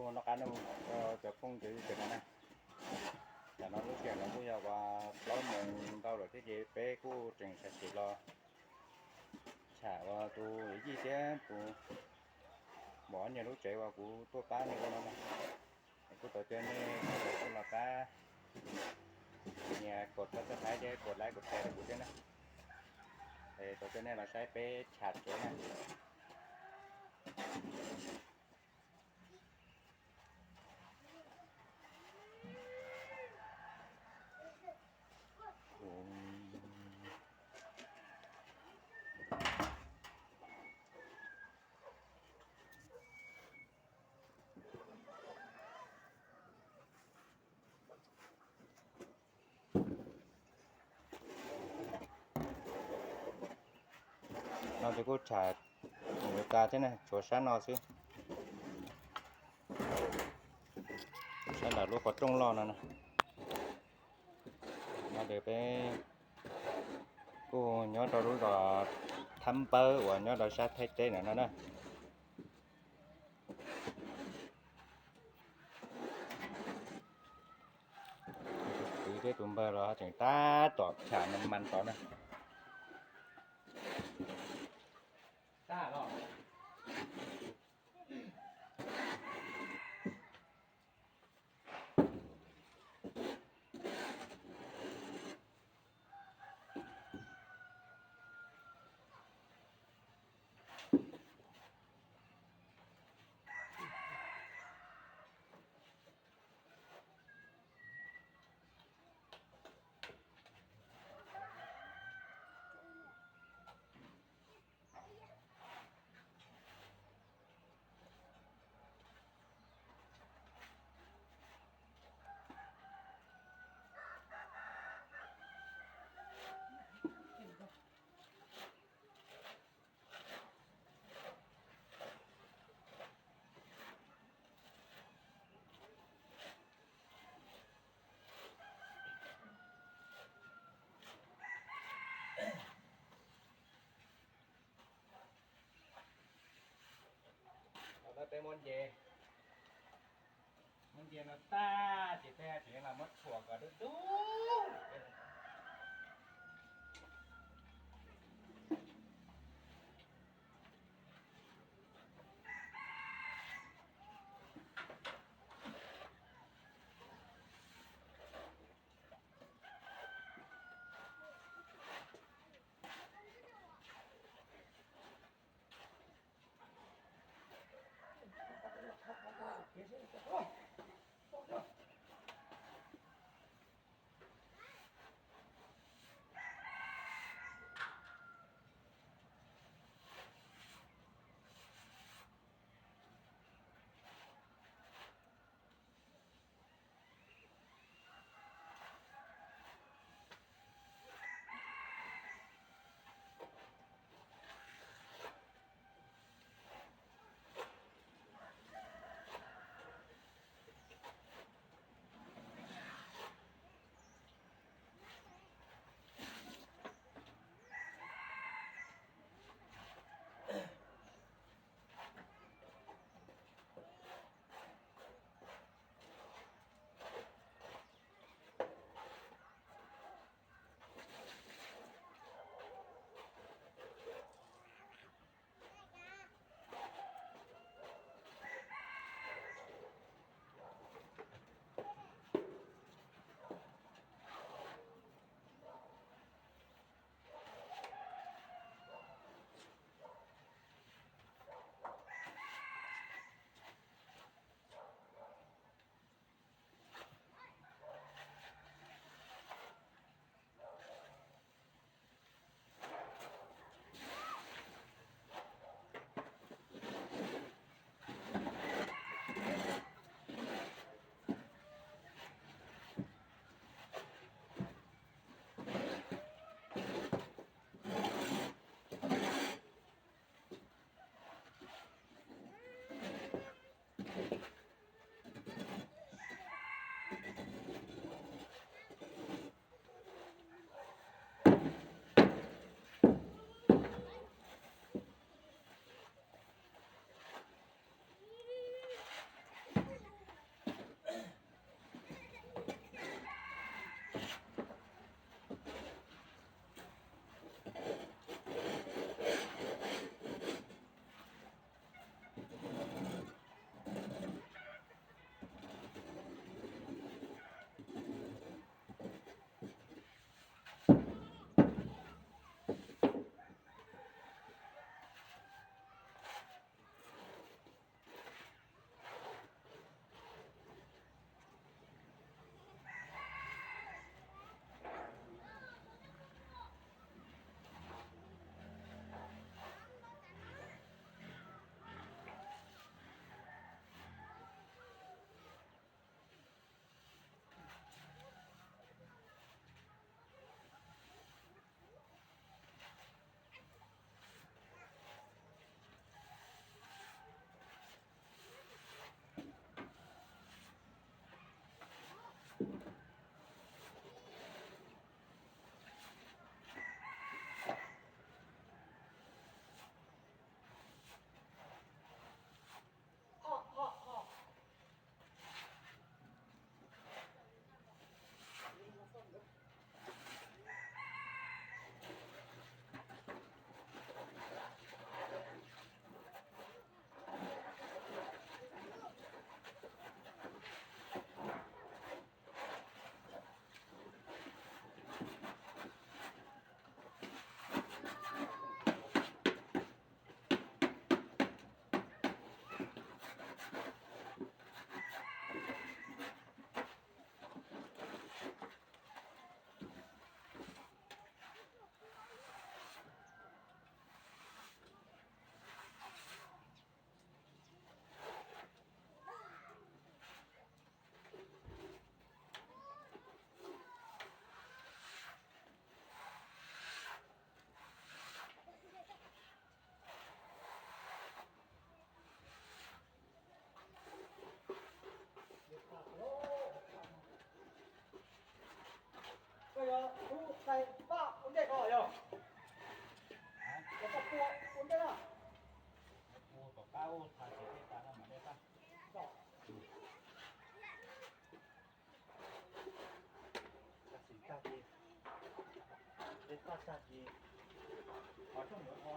Noj qab noj cov phooj ywg sawv daws na, tam no lub sij hawm no kuj yog uas plaub moos ntau lawm thiab ces peb kuj tseem sam sim los tsham ua tus yij thiab tus muam ob niag lub tsev uas kuv tuaj pab nej ua no na. Kuj thov caw nej sawv daws tuaj los pab, nias kom txhawb txhawb thiab kom like kom share rau kuv thiab na. Thov caw nej los saib peb tsham tsev na. No ces kuj tsham yuav tas thiab na, tshuav sab no xwb, sab nram lub qhov rooj loj no na. No ces peb kuj nyob rau lub zos Thab Npawb uas nyob rau sab Thaib teb ntawm no na. Tus kwv thiab tus npawg los tseem tab tom tsham mas mas tod na. Peb muab nce, muab nce no tag ces peb tseem los muab tshuam kom dub dub.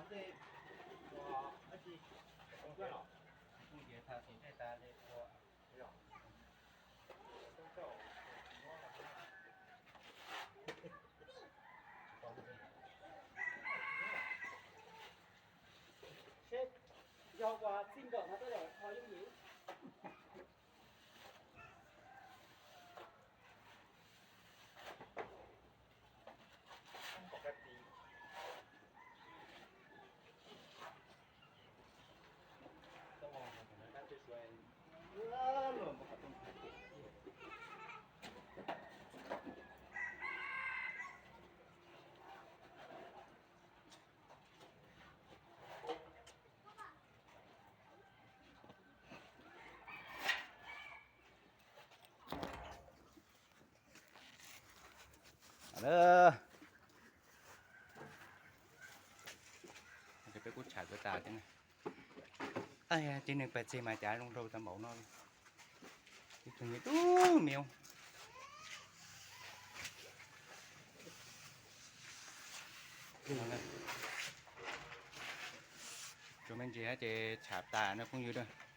Seb, yog ua txij nkawm no tej zaum ho yooj yim. Peb kuj tsham kawg tas thiab na. Ces neeg pais txeg mas cav zoo nraug tau npaum no li. Ib tug me dub me. Tsuas me ntsis ces tsham tas no phooj ywg.